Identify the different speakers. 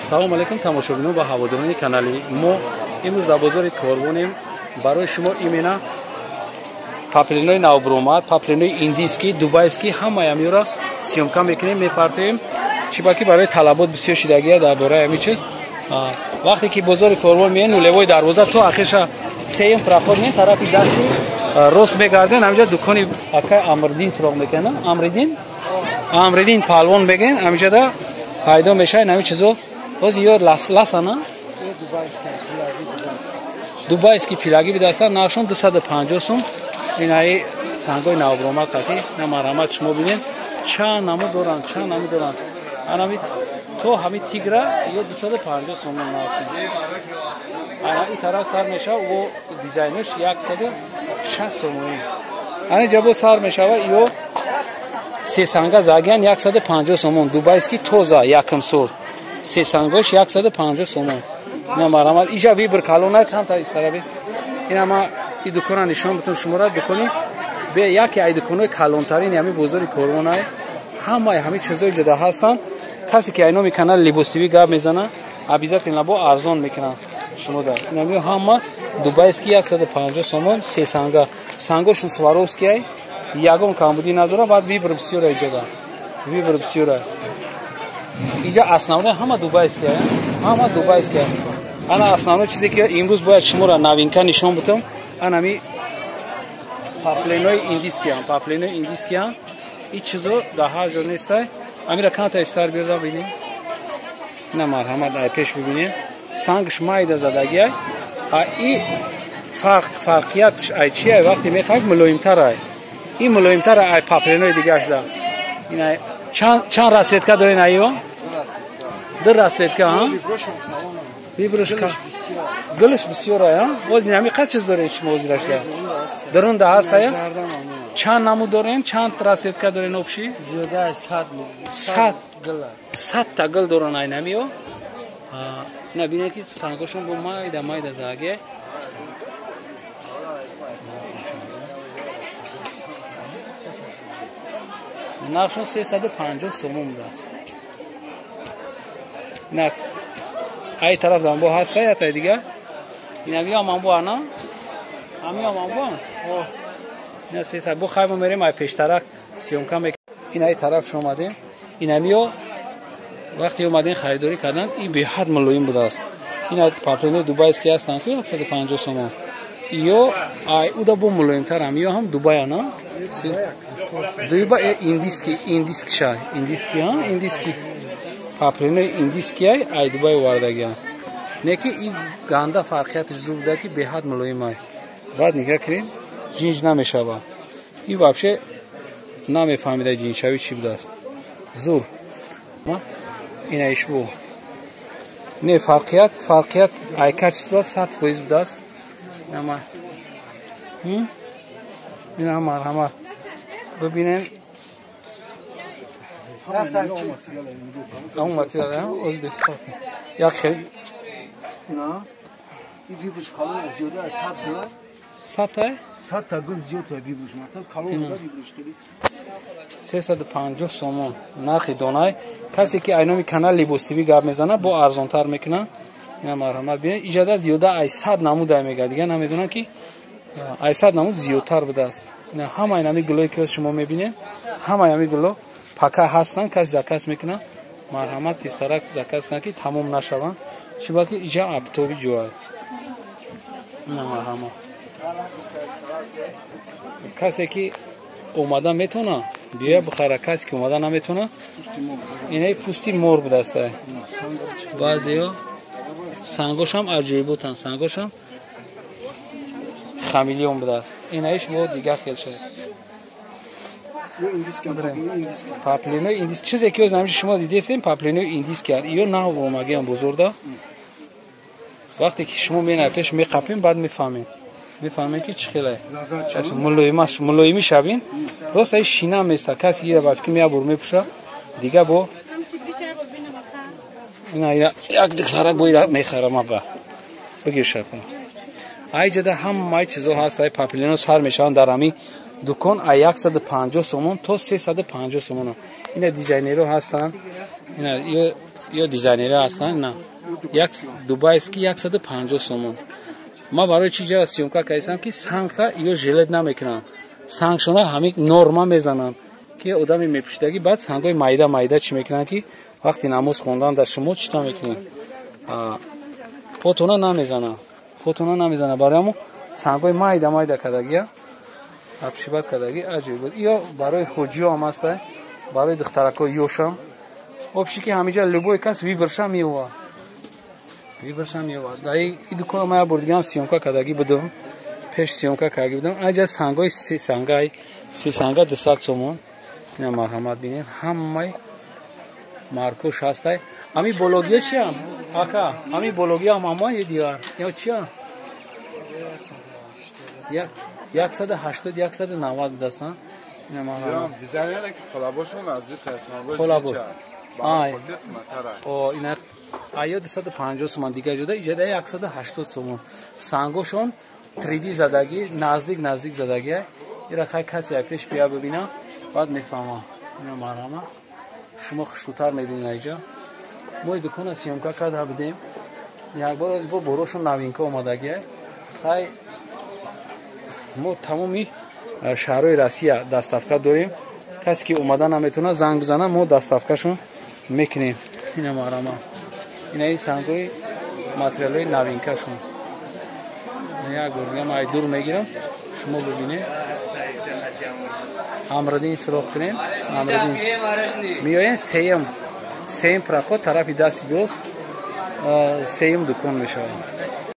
Speaker 1: Салом алейкум тамошобинон ва ҳаводорони канали мо. Имрӯз дар бозори Корвонем. Барои шумо именно паплинои навбуромад, паплинои индийский, дубайский ҳамаи ҳамиёро съёмка мекунем, мепартоем. Чӣ ба ки барои талабот бисёр шидагия дар бораи ҳамин чиз. Вақте ки бозори Корвон меен, нулевой дарвоза то ахирша сеюм проход меен, тарафи дасти рост мегарден, ҳаминҷа дукони акай Амридин суроғ мекунанд. Амридин? Амридин Палвон мегӯен, ҳаминҷада пайдо мешавад ҳамин чизо. Ҳозир ё ласана? Дубайский пилаги бидастан, нархшон 250 сум. Инаи сангои навбуромад қати на марҳамат шумо бинед, чанд намуд доранд, чанд намуд доранд. Анами то ҳами тигра ё 250 сомон нархшон. Ана ин тараф сар мешава, о дизайнош 160 сомонӣ. Ана ҷабо сар мешава, ё сесанга загиян 150 сомон, дубайский тоза якм сорт. Сесангош 150 сомон. Ина марҳамат, иҷа выбор калона камтар истарабес. Ина ма и дукона нишон бутун шумора, дукони бе яке ай дуконои калонтарин ҳами бозори Корвонай. Ҳамаи ҳами чизои ҷода ҳастанд. Касе ки ай номи канали Либос ТВ гап мезана, обязательно бо арзон мекунанд шумо да. Инами ҳама дубайский 150 сомон сесанга. Сангошон Сваровский ай, ягон камбудӣ надора, баъд выбор бисёр ай ҷода. Выбор бисёр ай. Иҷа основной ҳама дубайский ай, ҳама дубайский ай. Ана основной чизе ки имрӯз бояд шуморо новинка нишон бутам, анами паплинои индийскиам, паплинои индийскиам. Ин чизо дар ҳар ҷо нестай. Амира камтаи сар биёда бинем. Ина марҳамат, ай пеш бибинем. Сангш майда задагиай. А и фарқ фарқиятш ай чи ай вақте мехоҳад мулоимтар ай. Ин мулоимтар ай паплинои дигаршда. Ина чанд расцветка дорен айё? Ду расцветка, ҳа? Выборшка. Гулш бисёр ай, ҳа? Боз ин ҳами қад чиз дорен шумо озирашда? Дарунда ҳаст ая? Чанд намуд дорен? Чанд расцветка дорен общий?
Speaker 2: Зиёда 100.
Speaker 1: 100 100 та гул доран ай намиё? Ина бинед ки сангошон бо майда майда заге. Нархшон 350 сомон будааст. Ина ай тараф дамбо ҳаста ятай дига. Ина биё амбо ана? Амиё амбо? Ина 300 бо хаймо мерем ай пештарак съёмка мек. Ин ай тараф омадем. Ина миё вақте омадем харидорӣ кардан, ин беҳад мулоим будааст. Ина паплинои дубайский ҳастанд ки 150 сомон. Ё ай уда бо мулоимтарам, ё ҳам Дубай ана? Дубай индийский, индийский шай, индийский, ҳа, индийский. Паплинои индийский ай, ай Дубай овардагиан. Не ки ин ганда фарқияташ зур буда ки беҳад мулоим ай. Баъд нигоҳ кунем, ҷинҷ намешава. Ин вообще намефаҳмида ҷинҷшавӣ чӣ будааст. Зур. Ина ишбу. Не фарқият, фарқият ай качество 100% будааст. Ама. Ина марҳамат. Бибинем. Ҳамон материал, оз бесплатно. Як хел.
Speaker 2: Ина ин выборш калон зиёда аз 100 гул.
Speaker 1: 100 ай?
Speaker 2: 100 та гул зиёд ай выборш, масалан калон буда выборш хеле.
Speaker 1: 350 сомон нархи донай. Касе ки ай номи канал Либос ТВ гап мезана, бо арзонтар мекунад. Ина марҳамат бинед, иҷода зиёда ай 100 намуд ай мега. Дига намедонам ки ай 100 намуд зиёдтар будааст. Ина ҳамаи нами гулое ки шумо мебинед, ҳамаи ҳами гуло пака ҳастанд, каси заказ мекунад. Марҳамат тезтарак заказ кунад ки тамом нашаванд. Чӣ ба ки иҷа оптовый ҷо аст. Ина марҳамат. Касе ки омада метавона биёя бихара, касе ки омада наметавона, инаи пӯсти мор будааст. Баъзеё сангошам аҷоиботанд, сангошам хамелеон будааст. Инаиш бо дигар хел шуд. Паплинои индис чизе ки ҳозир ҳамеша шумо дидесем, паплинои индийский ё нав омагиам бозорда. Вақте ки шумо менай пеш меқапем, баъд мефаҳмем. Мефаҳмем ки чӣ хелае. Мулоимаш, мулоимӣ шавин. Просто ин шина места. Касе ки ба фикр мея бур мепӯша, дига бо ина як духтарак бо ира мехарам аба. Бигир шартам. Ай ҷода ҳамаи чизо ҳаст, ай паплино сар мешаванд дар ҳамин дукон ай 150 сомон то 350 сомон. Ина дизайнеро ҳастанд. Ина ё Ё дизайнери ҳастанд, на як дубайский 150 сомон. Ма барои чӣ ҷара съёмка кардам, ки сангта ё жилет намекунанд, сангшона ҳамин норма мезананд, ки одами мепӯшидагӣ. Баъд сангҳои майда майда чӣ мекунанд, ки вақти намоз хондан дар шумо чӣ намекунед, потона намезананд, потона намезананд. Барои ҳамо сангҳои майда майда кардагия, обшивать кардагӣ, аҷоиб буд. Ё барои ҳоҷиё ҳам ҳаста, барои духтаракҳои ёшам. Вообще ки ҳамиҷа любой кас выбор ша меова, выбор ша меова. Дар и дукона ма як бор дигам съёмка кардагӣ будам, пеш съёмка кардагӣ будам. Аҷа сангҳои се сангай, се санга 200 сомон. Ина марҳамат, бинед, ҳамаи маркош ҳастай. Ҳами бологиё чиям, ака? Ҳами бологиё ҳам ҳамон ё дигар ё чиям? 180, 190 дастан.
Speaker 3: Дизайнере ки қолабошон наздик ҳастанд.
Speaker 1: Қолабош. О, ина ая 250 сомон, дигар ҷода иҷода 180 сомон. Сангошон 3D задагӣ, наздик наздик задагӣ. Ира хай касе пеш бия бибина, баъд мефаҳма. Ина марҳама. Шумо хушрӯтар мебинед аиҷа. Мо дукона съёмка карда будем. Як бор аз бо борошон новинка омадагӣ. Хай мо тамоми шаҳрҳои Россия доставка дорем. Касе ки омада наметавона, занг бизана, мо доставка шон мекунем. Ина марҳама, ина ин сангҳои материалҳои новинка шон. Як бор дигам ай дур мегирам, шумо бибинед. Амридин суроғ кунем, Амридин меоем, сеюм проход, тарафи дасти рост, сеюм дукон мешавад.